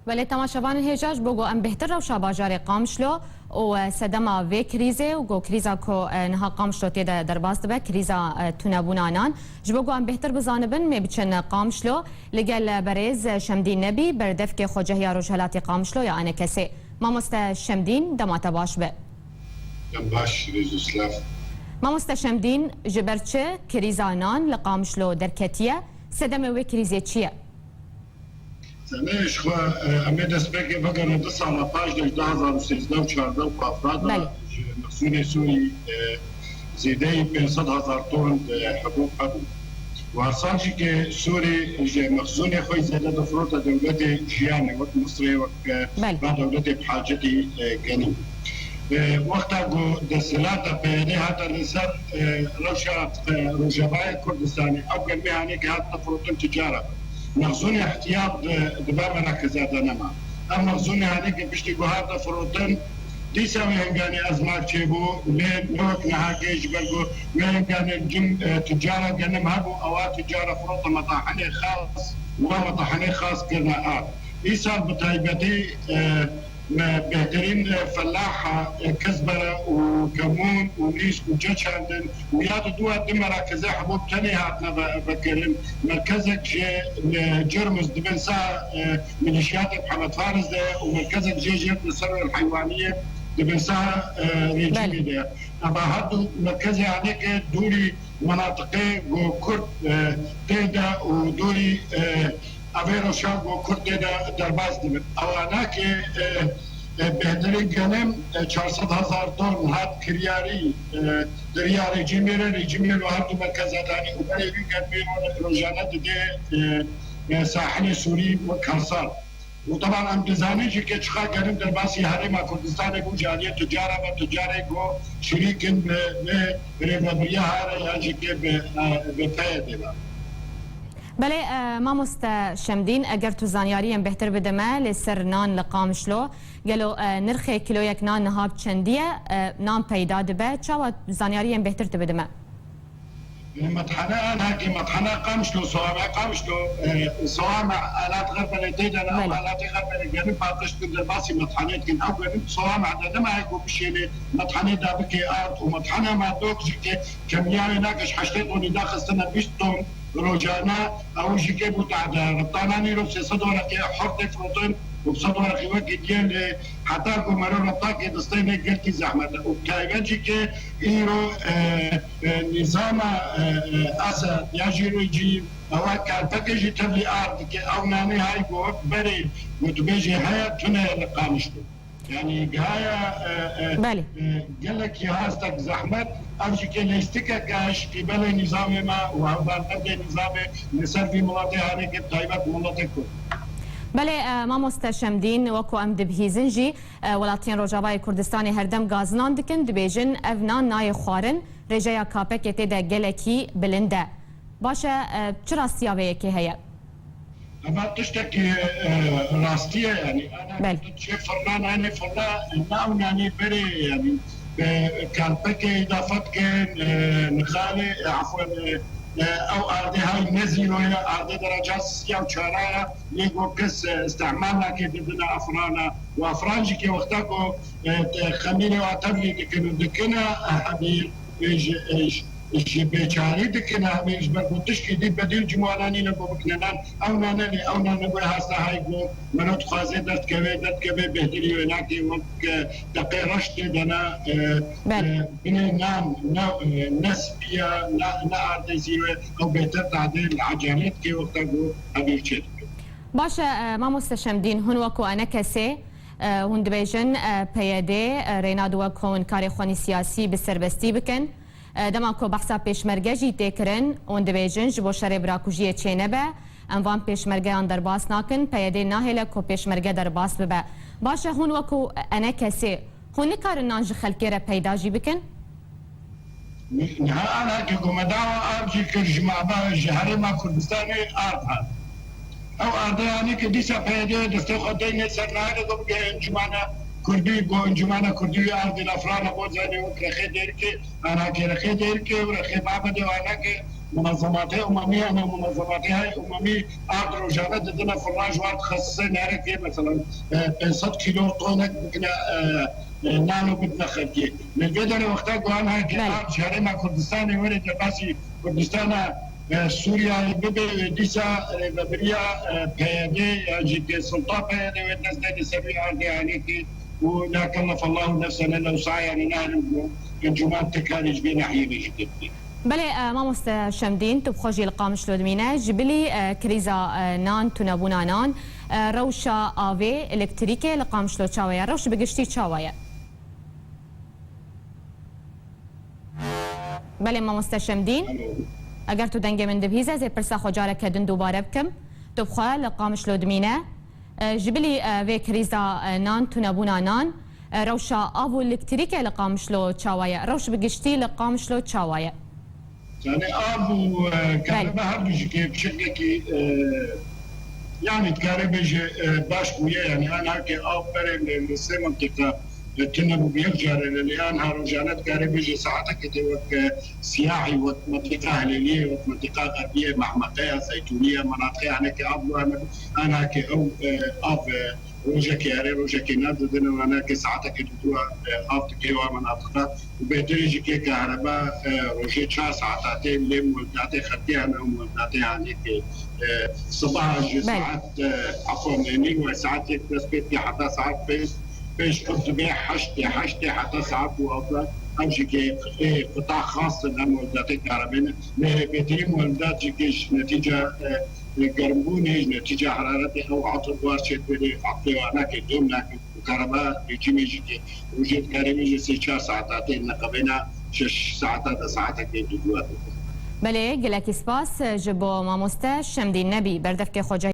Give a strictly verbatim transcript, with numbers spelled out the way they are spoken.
Belê, temaşevanên hêja, ji bo ku em bêhtir rewşa bajarê Qamişlo û, e, sedema vê krîzê û ku krîza ku, e, niha Qamişlo tê de derbas dibe, krîza, e, tunebûna nan, ji bo ku em bêhtir bizanibin, mê biçin Qamişlo, li gel berêz Şemdîn Nebî, berdevkê Xwecehiya Rojhelatê Qamişlo ya A N K S'ê. Mamoste Şemdîn, dema te baş be. Dem baş, Rêz û Silav. Mamoste Şemdîn, ji ber çi krîza nan li Qamişlo derketiye? Sedemê wê krîzê çi ye? Tenê ji xwe, e, em ê destpêkê vegerin du sala paş de, ji du hazar û sêzdeh û çardeh û pazdeh de Belê. ji mexzûnê Sûrî, e, zêdeyî pênc sed hezar ton, e, hibûb hebû. Warsal jî ke Sûrî ji mexzûnê xwe zêde difirote dewletê jiyanê, wek Misirê, wek, e, Belê. ba dewletê bi hacetî, e, genî. E, wexta ku desthilata P Y D hate li ser, e, rewşa, e, Rojavayê Kurdistanê, ew germê hanê ke hatine firotin ticara be. Mexzûnê ihtiyat di, di ber merakiza de nema. Ev mexzûnê hanê ke piştî ku hate firotin, dîsa wê henganê ezmar çêbû, lê ne wek niha ke ji ber ku wê henganê cim, e, ticara genim hebû, ewa ticara firote metahenê xas, wa metahenê xas kirine ard. Îsal bi taybetî, e, me bêhtirîn, e, felaha, e, Kizbere û Kemûn û Nîsk û Ceçandin û ya di dua du merakize hibûb tenê hatine ve-, vekirin. Merkezek ji, e, Cirmûz di bin sa, e, milîşiyatê Mihemed Faris de û merkezek jê jê li ser heywaniyê di bin sa, e, rejîmê Belê. de. Eva her du merkezê hanê ke dûrî menatiqê ku Kurd, e, tê de û dûrî, e, Evê rewşa ku Kurd tê de derbas dibin. Ewa nake, e, e, bêhtirî genim, e, çar sed hezar ton hat kiryarî, e, di riya rejîmê re, rejîmê li her du merkeza danî û berê wî germê ro-, rojane didê, e, e, sahilê Sûrî wek Karsal. Û teban em dizanin jî ke çiqa genim derbasî Herêma Kurdistanê bû, ji aliyê tucara ve, tucarê ku şirîk in bi, bi rêvebiriya here yan jî ke bi, e, bi P Y D ve. Belê, e, mamoste Şemdîn, eger tu zanyariyên bêhtir bide me li ser nan li Qamişlo, gelo, e, nirxê kîloyek nan niha bi çendî ye, e, nan peyda dibe, çawa zanyariyên bêhtir tu bide me? Methane Anakê, Methane Qamişlo, Sewame Qamişlo, e, Sewame Alat Xerbenê tê de ne, ew Belê. Alatê Xerbenê genim paqij dikin, derbasî Methane dikin. Ew genim Sewame de nema heko bişênê, Methane da bikê ard û Methane ma dok jî ke kemiya wê nake ji heştê tonî daxistine bîst ton. Rojane ew jî ke bû tehde. Rebtana nîro sê sed wereqê hor tê firotin û bi sed wereqî wekî diye lê heta ku mero rebtakê distêne gelkî zehmet e. Û bi taybet jî ke îro, e, e, nîzama, e, e, Esed ya jî rejîm ewa kelpekê jî tevlî ard dike. Ew nanê hay got berê gotibêjê heye tune li Qamişlo. Yanî gihaya, e, e, Belê. e, gelekî hastek zehmet, ev jî ke lêstikeke ji qîbelê nîzamê me û hevberdevdê nîzamê li ser vî miletê hanê ke taybet miletê Kurd. Belê, e, mamoste Şemdîn, wek ku em dibihîzin jî, e, welatiyên Rojavayê Kurdistanê herdem gazinan dikin, dibêjin ev nan nayê xwarin, rêjeya kapekê tê de gelekî bilind e. Baş e, e, çi rastiya vê yekê heye? Eva tiştekî, e, rastî ye, yanî, ana Belê. tu çê firna, nanê firna, ne ew nanê berê, yanî, bi kalpekê îdafe dikin, e, nixalê, e, afwan, e, e, ew ardê hay ne zîro ye, ardê dereca sisiya û çara ye, lê ku kes, e, îstehmal nake didine afrana. Û afran jî ke wexta ku, e, te xemîrê wa tevlî dikin û dikine, e, hebîr, e, ji, e, ji, ji bêçarî dikine, hebîr ji ber ku tişkî dî bedîl ji wana nîne ku bikine nan. Ew nane lê, ew nane ku hasta hay ku mero dixwaze derdkeve, derdkeve bêhtirî wê nake wek, e, deqê reş tê de ne, e, Belê. e, binê nan, ne, e, ne spî ye, ne, ne ardê zîro ye, ew bêhtir derdê li ecelê dike wexta ku hebîr çê dike. Baş e, e, mamoste Şemdîn, hûn wekû enekesê, e, hûn dibêjin, e, P Y D, e, rêna di wek hûn karê xwe nî siyasî bi serbestî bikin. E, dema ku behsa pêşmerge jî tê kirin, hûn dibêjin ji bo şerê birakujiyê çênebe, em van pêşmergeyan derbas nakin, P Y D nahêle ku pêşmerge derbas bibe. Baş e, hûn wekû enekesê, hûn nikarin nan ji xelkê re peyda jî bikin? Niha ana ke ku me dawa ard jî kir ji maba, ji Herêma Kurdistanê ard hat. Ew ardê anî ke dîsa P Y D destê xwe deyne ser nahêle ku bike Encûmena Kurdî, ku Encûmena Kurdî wî ardê li Afrana Borzanê wek Rexê Dêrikê, ana ke Rexê Dêrikê û Rexê Mabedê û ana ke Munezematê Umemî, hema munezematê hay Umemî ard rojane didine firman ji wan dixisisê nerek vê, mesela, e, pênc sed kîlo tonek bikine, e, e, nano bidine xelkê. Li vê derê wexta ku an heke Belê. ard ji Herêma Kurdistanê were derbasî Kurdistana, e, Sûriyeyê bibe, wê dîsa rêvebiriya, e, P Y D yan jî ke sulta P Y D wê dest de li ser wî ardê hanê ke û la kellefallahu nefsen illa wus'aha, yanî narin ku encûman ti karê ji vê nahiyê vê jî kir. Belê, e, mamoste Şemdîn, tu bi xwe jî li Qamişlo dimîne. Ji bilî, e, krîza, e, nan, tunebûna nan, e, rewşa avê, elektrîkê li Qamişlo çawa ye? Rewş bi giştî çawa ye? Belê, mamoste Şemdîn. Alo. Eger tu dengê min dibihîze, ez ê pirsa xwe careke din dubare bikim. Tu bi xwe li Qamişlo dimîne. E, ji bilî, e, vê krîza, e, nan, tunebûna nan, e, rewşa av û elektrîkê li Qamişlo çawa ye? Rewş bi giştî li Qamişlo çawa ye? Yani av û, e, Belê. Kerebe her du jî ke bi şeklekî, e, yani dikare bêje, e, baş bûye. Yani an heke av berê li, li sê mintiqa, e, tune bû, bi yek carê li, li an ha rojane dikare bêje saetekê tê wek, e, Siyahî, wek mintiqa Helêliyê, wek mintiqa Xerbiyê, Mehmeqeya, Zeytûniye, menatiqê haneke av bû, hene, an heke ew, e, av, e, rojekê erê, rojekê ne didine, wana ke saetekê didû, e, av dike wa menatiqa. Û bêtirî jî ke kahreba, e, rojê çar saeta tê, lê muweldatê xelkê hene, muweldatê hanê ke, e, sibaha ji Belê. saet, e, afwan, e, nîv saet yek dest pê dike heta saet pênc, pênc qut dibê heştê, heştê heta saet û avda, ev jî ke, e, quta xas in, em muweldatê kahrebe ne. Lê bêtirî muweldat jî ke ji netîca, e, e, germbûnê, ji netîca heraretê ew atir buhar çêdibê, lê atirê wana ke dom nake. Û kahreba rejîmê jî ke rojê dikare bêje sê çar saeta tê, neqebêna şeş saeta de saetekê dû dû. Belê, gelekî spas ji bo mamoste Şemdîn Nebî, berdevkê xwe